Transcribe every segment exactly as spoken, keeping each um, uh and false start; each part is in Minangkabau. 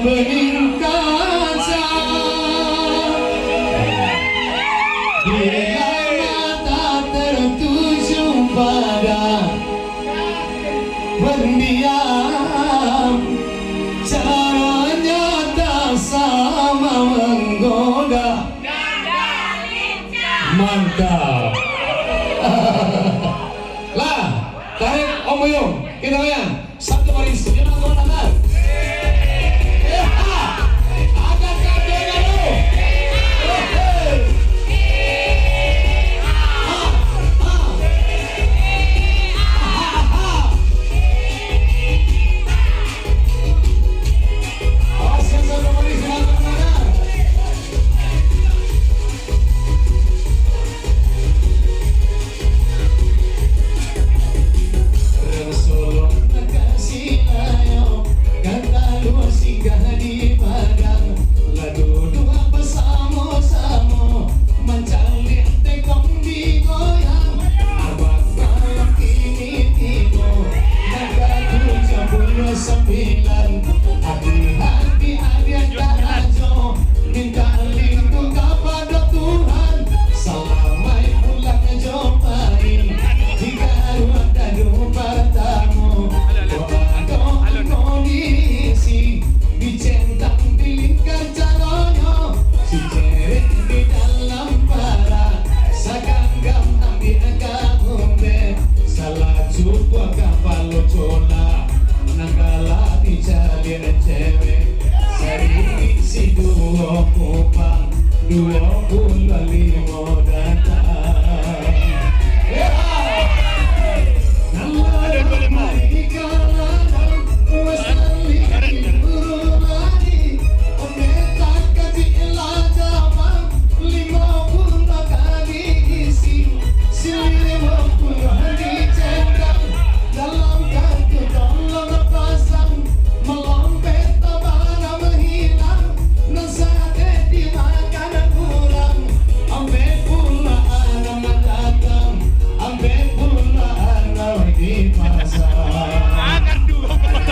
Bening kaca, bila mata tertuju pada pendiam, caranya tak sama menggoda. Mantap. Lah, tarik Om Buyung, kita goyang. Satu baris, jangan kemana-mana. Eh, ah. Angkat kakinya dulu. Eh, eh. Ah, ah. Ah, ah, ah. Awas, satu baris, jangan kemana-mana. Rasulullah makasih ayo, ka kaluar singgah di Padang, lah duduak basamo-samo, mancaliak tekong digoyang, abang malam kini tibo, nan ka tujuah puluah sambilan, hati-hati adiak karajo, minta lindung kapado Tuhan, salamaik pulang jo pai. Di Garua Dadu partamo, doa-doa no diisi, dicentang di lingkar caronyo, sicerek di dalam parak, saganggam ambiak ka bumbek, salacukuak kapalo colak. Nan galak dicaliak cewek, saririk si duo kupang, duo puluah limo datang. Nan lalok mari ka ladang, wasali di buru lari, ombek takajik lah jabang, limo puluah ka diisi, si limo puluah dicentang. Dalam kantu tolong pasang, malompek tabana mahilang, nan sadeh dimakan urang, ambek pulo anam datang, ambek pulo anam di pasar.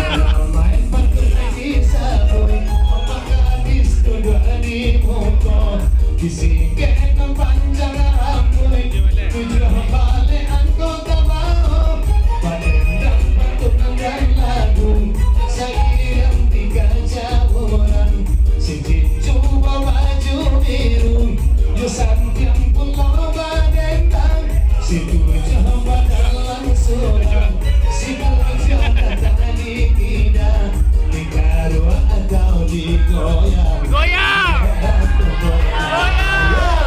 Ramai patuik disabuik, apak gadis duduak di muko, di sikek nan panjang rambuik, tujuah baleh angko tabao, badendang patuik nan gai lagu, sairiang tiga jauran, si jincu babaju biru, yo santiang pulo badendang, si tujuah badalang surang, si tujuah datang di kida, di Garua atau di goyang. Goyang! Goyang!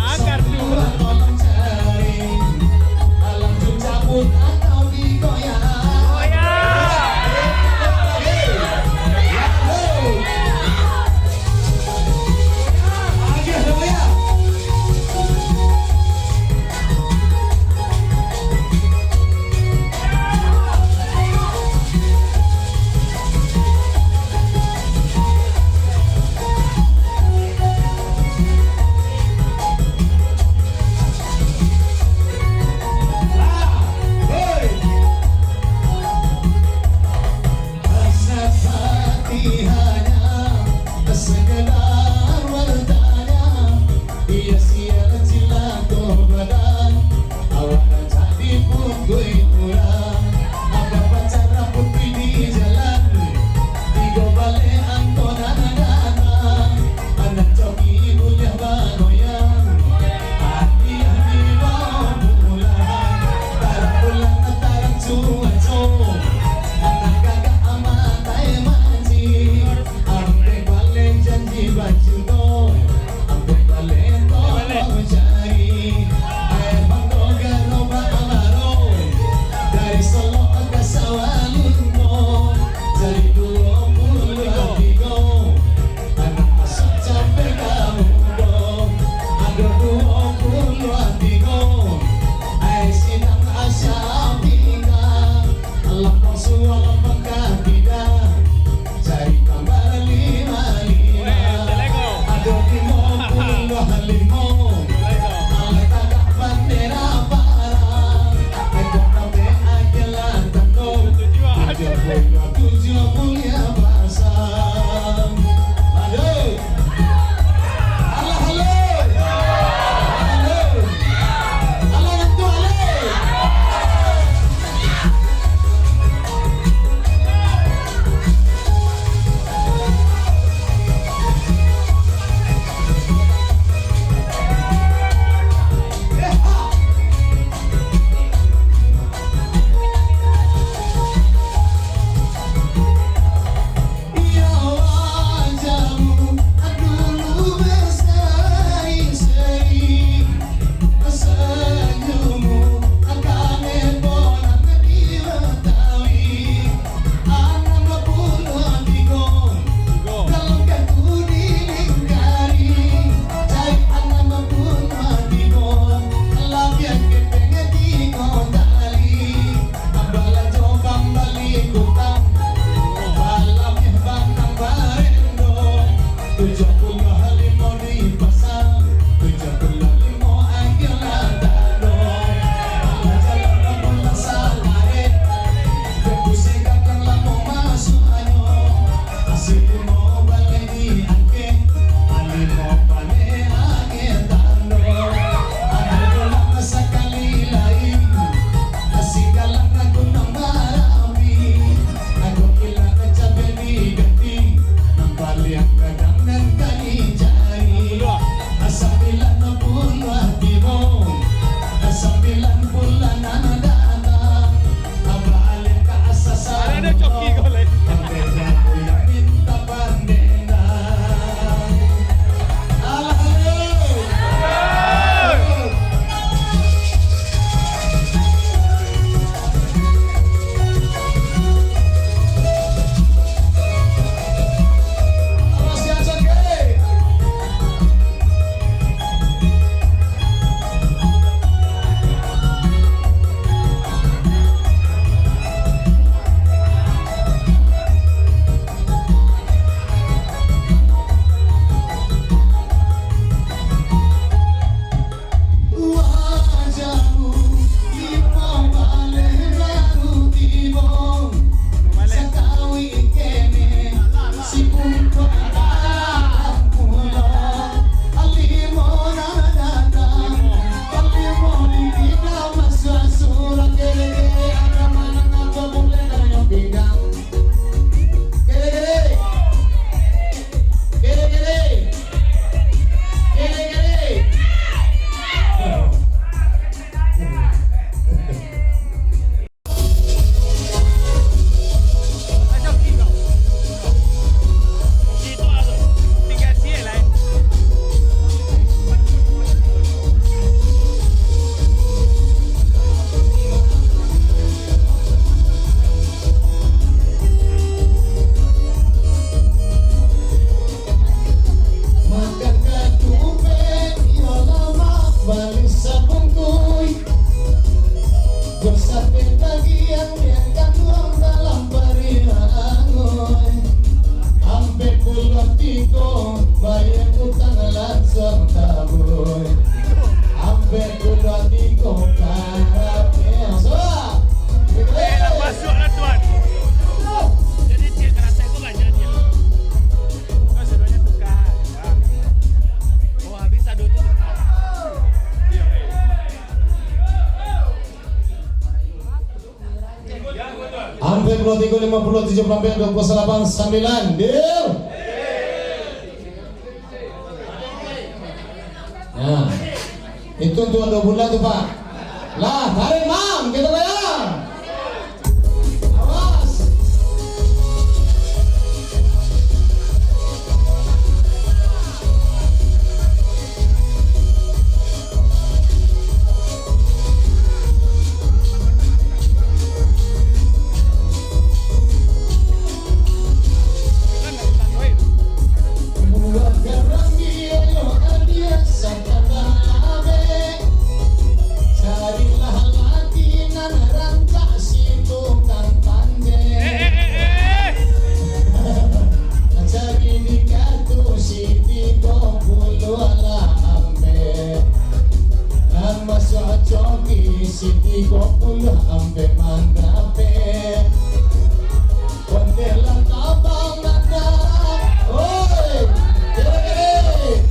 Akar tu. Goyang. Lima puluh, tujuh puluh ampek, dua puluh salapan, sambilan. Deal? Nah, itu untuak dua bulan tu, Pak. Lah, tarik, Mam, kita bayar. Awas. Carilah laki nan rancak si tukang panjek. Cari di kartu si tigo puluah lah ampek. Nan masuak coki si tigo puluah ampek mandapek. Ondeh lah tabang nanda. Oi, kiri-kiri.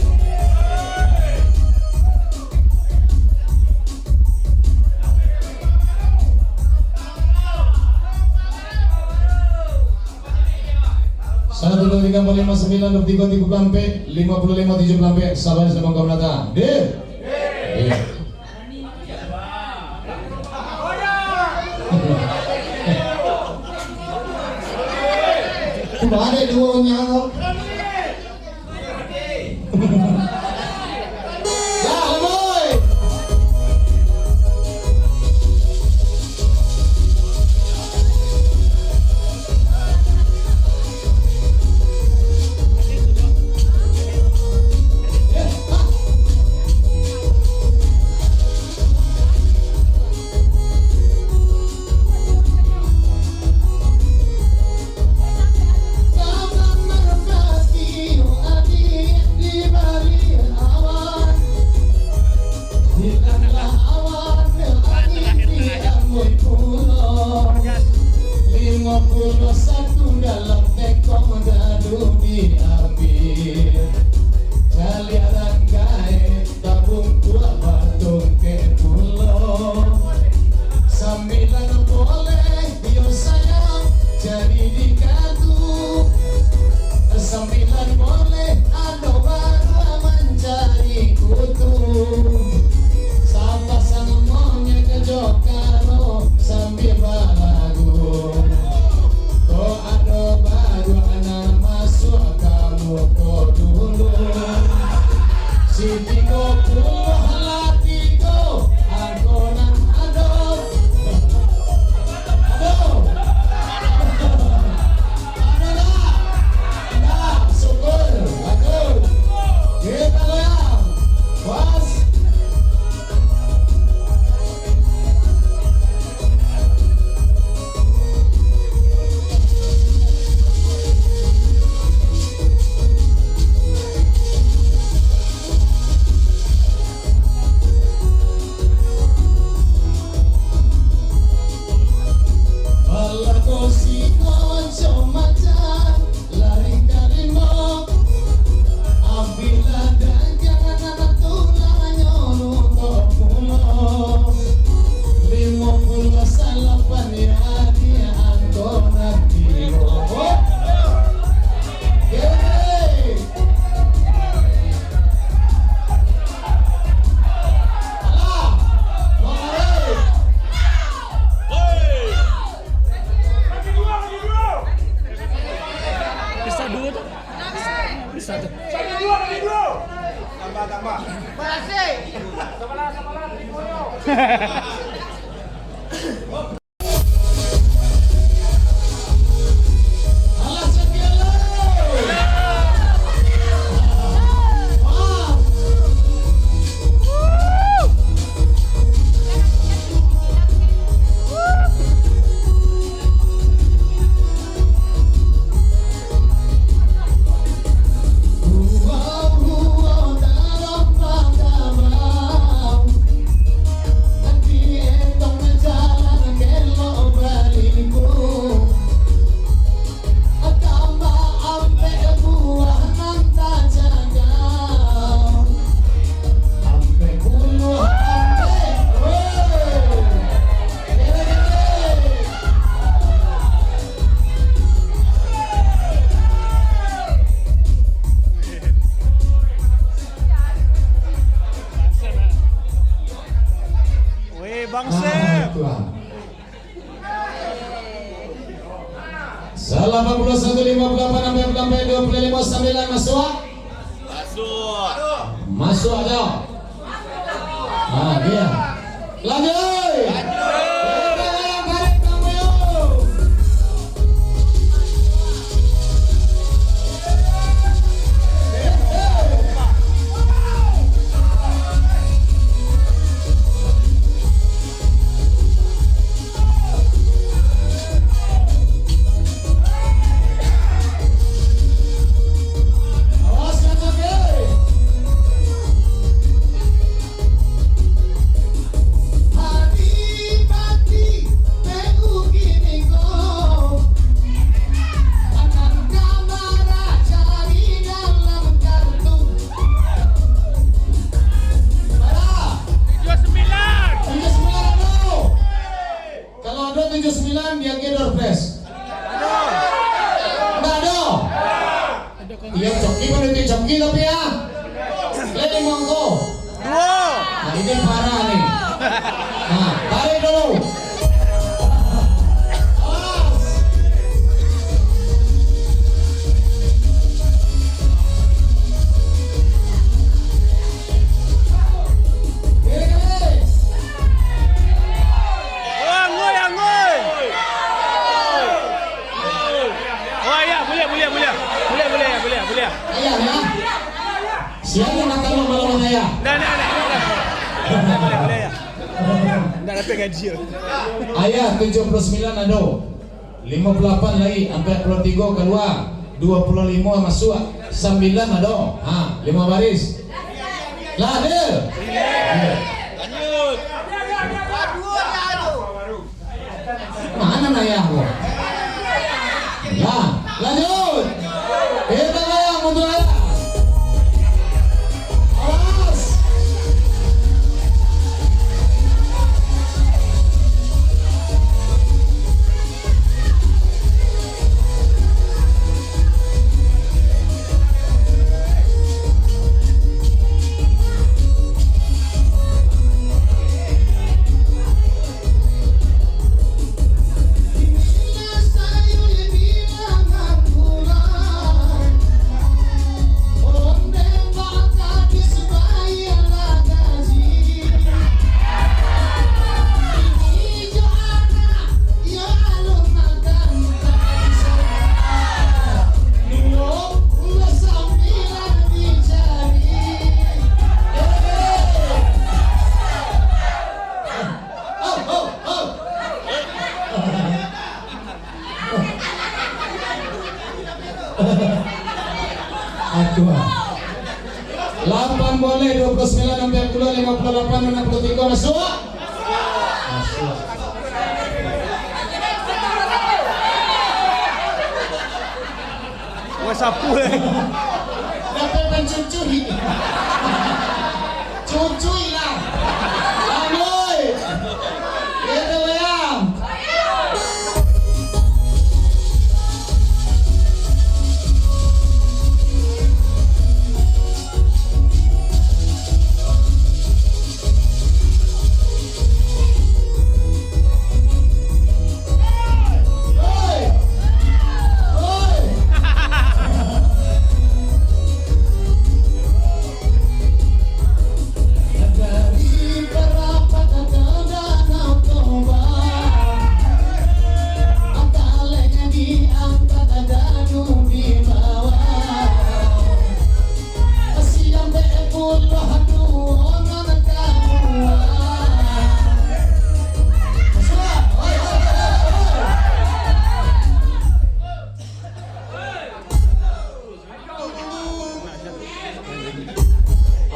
Satu, dua, tiga, empat, lima, sembilan, dua puluh tiga, tiga puluh ampek, lima puluh lima, tujuh puluh ampek, sabar, sabar, kawan datang. Deal? Deal. Balik duo nyo. Lah, lamoi. Limo puluah satu dalam teko dadu diambiak. Caliak rangkai tabungkuak batungkek pulo. Sambilan boleh, iyo sayang, jadi dikatu. Sambilan boleh, ado baruak mancari kutu. Sapasang monyet jo karo sambia balagu. Ko ado baruak nan masuak ka muko dulu. Si tigo puluah lah tigo, angko nan ado. Ado. Ado ndak? Ndak, syukur. Bagus. Kita goyang. Puas. Balago singo jo macan, lari ka rimbo. Ambiaklah dagangan, anak tulangnyo luto pulo. Limo puluah salapan ya di angko nan tigo. Yeay! Alah! Mari! Bisa duo tu. Bisa tu. Salapan puluh satu, lima puluh lapan, ampek puluh ampek, dua puluh limo, sambilan, masuak? Masuak. Masuak, jo. Ah, iyo. Lanjuik. Lanjuik. Kita goyang tarik kamu, yo. Tujuah sambilan. Tujuah sambilan ado. Kalau ado tujuah sambilan, diagiah door prize. Ndak ado. Iyo, coki pun itu coki tapi, ah. Lai limo angko. Duo. Nah, ini parah nih. Nah, tarik dulu. Awas. Kiri, kiri. Oh, angui, angui. Oh, iyo, buliah, buliah, buliah. Buliah, buliah, buliah, buliah. Ayah, ya. Siapa nak tahu malam ayah? Ndak, ndak, ndak, ndak. Buliah, buliah, buliah, ya. Ndak dapek gaji. Ayah, tujuah puluah sambilan ado. Limo puluah lapan lai, ampek puluah tigo kalua, duo puluah limo masuak, sambilan ado. Ha, limo baris. Lah, adil. Adil. Lanjut. Mana ayah ko? Lah, lanjut. Kita goyang mundur ayah. Awas. Aduh. Lapan boleh, dua puluh sembilan, ampek puluah, lima puluh lapan, anam puluh tiga, masuak? Masuak. Wah, sapu, eh. Dapek pancucui. Cucui lah. Lanjut. Itu, Bang.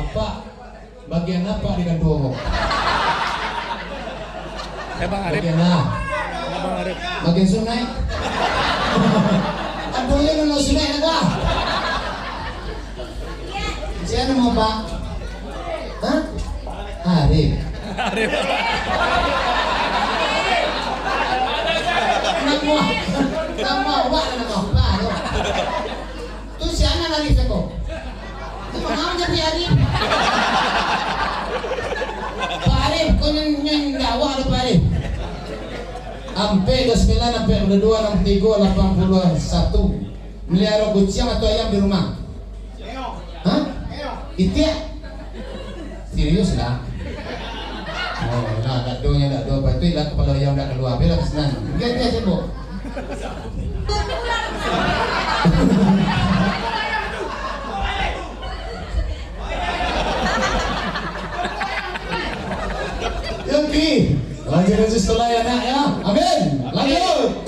Apak, bagian apak di kantua ko? Eh, Bang Arif. Bagian a. Bang Arif. Bagian sunai. Aduh, ya, nonton sunai nak, Pak. Sia namo, Pak? Hah? Arif. Arif. Namo, namo awak namo Pak tu. Tu sia nan Arif tu? Tu manga jadi Arif? Pak Arif, ko nyan, nyan dakwah tu, Pak Arif. Ampe Dua sembilan, ampek puluah dua, anam tigo, lapan puluah satu. Melihara kuciang atau ayam di rumah? Hah? Itiak? Serius lah. Oh, nah, dak donyo, dak do. Apa tu, ilah kapalo ayam dak kalua. Biarlah senang. Biar dia sibuk. Oke. Lanjut, lanjut sekolah ya, nak, ya. Amin. Lanjut.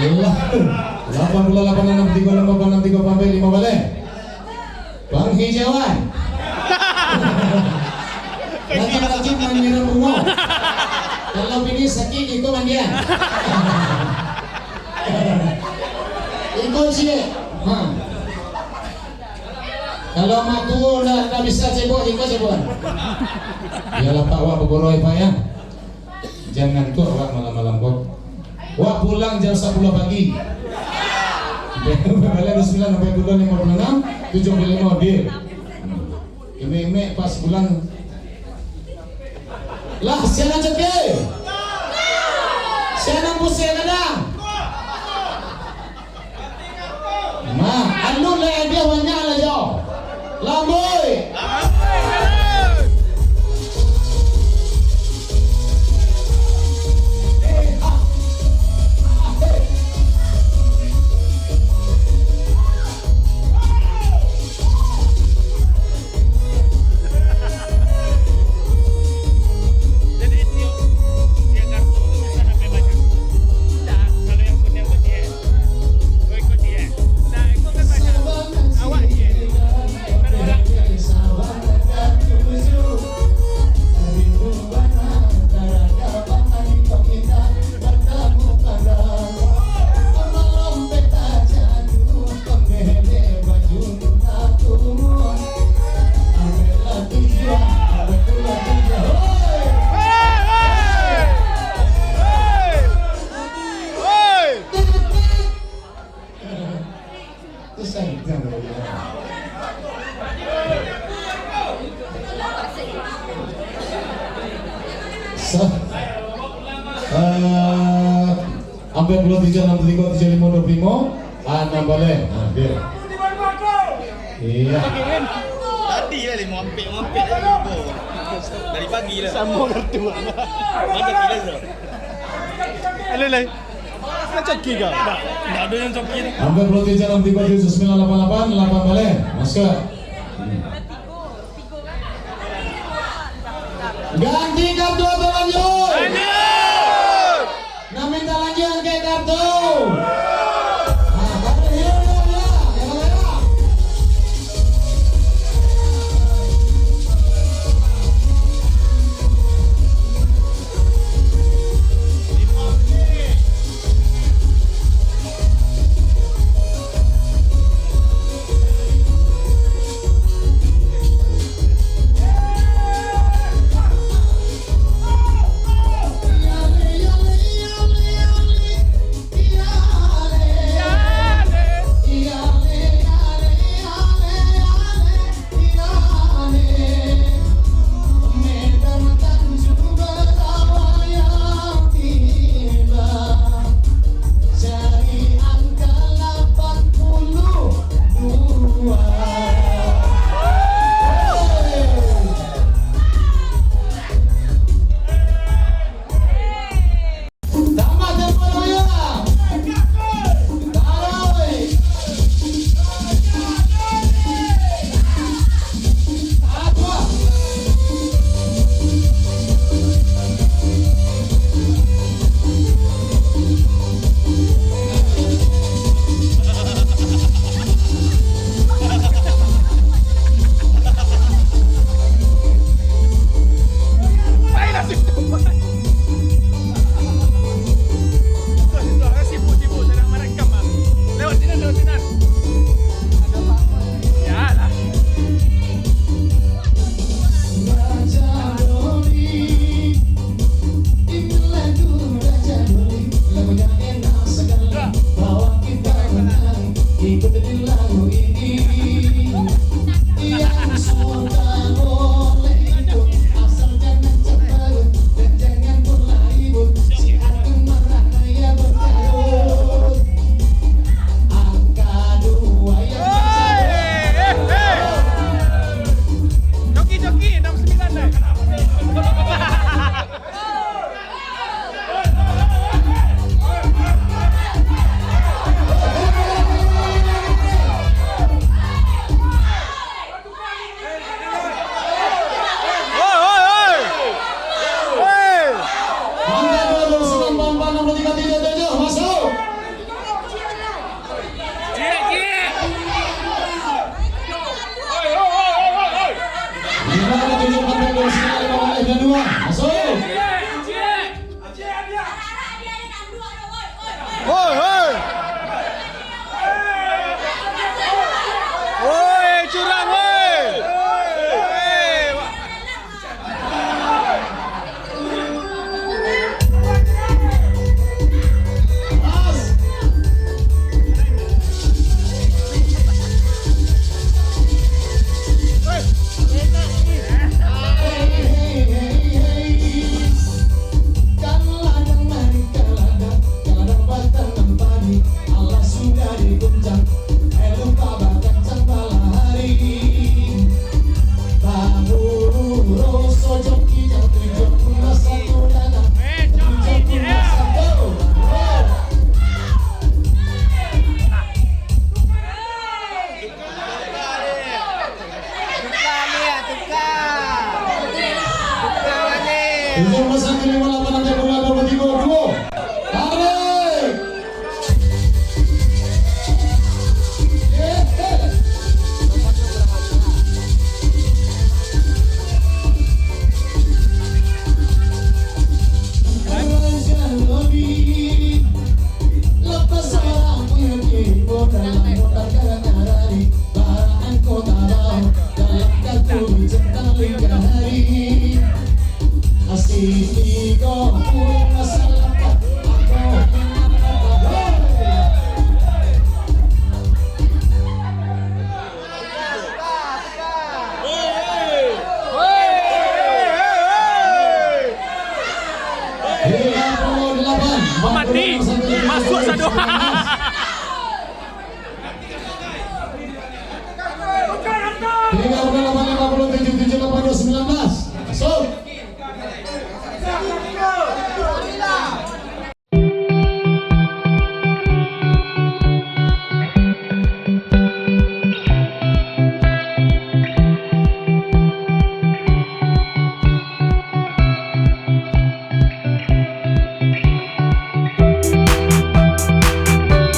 Lah, lapan puluah lapan, anam tigo, limo puluah anam, tigo puluah ampek, limo baleh. Panghijauan. Rajin-rajin manyiram bungo. Kalau bini sakik, iko mandian. Iko ciek. Ha. Kalau mak tuo ndak, ndak bisa cebok, iko cebokan. Biarlah Pak wak bagurau, Pak, ya. Jan ngantuak awak malam-malam ko. Wak pulang jam sapuluah pagi. Baliak jam sambilan sampai pukul limo puluah anam, tujuah puluah limo, deal. Imek-imek pas pulang. Lah, sia nan coki? Sia nan pusing kadang? Nah, alun lai hadiah banyak lah, jo. Lamboi. Jadi, tiok, tiok kartu tu bisa sampai banyak. Ndak, kalau yang kuning tu dia. Oh, ikut dia. Ndak, ikut kan banyak. Awak dia. Bukan orang. Sa-, eh, ampek puluah tujuah, anam puluah tigo, tujuah limo, duo puluah limo, anam baleh. Nah, dia. Iya. Tadi lah limo ampek, limo ampek lah limo. Dari pagi lah. Samo kartu. Mana kira tu? Halo, Lai. Coki kah? Ndak, ndak ado nan coki tu. Ampek puluah tujuah, anam tigo, tujuah sambilan, lapan lapan, lapan baleh. Masuk. Ganti kartu atau lanjut? Lanjut! Nan minta lanjut angkek kartu. Nah, kartu hilang, hilang, hilang, hilang. Izin masangkiri malam panantian bunga dua puluh tiga, duo. Tarik. Asik.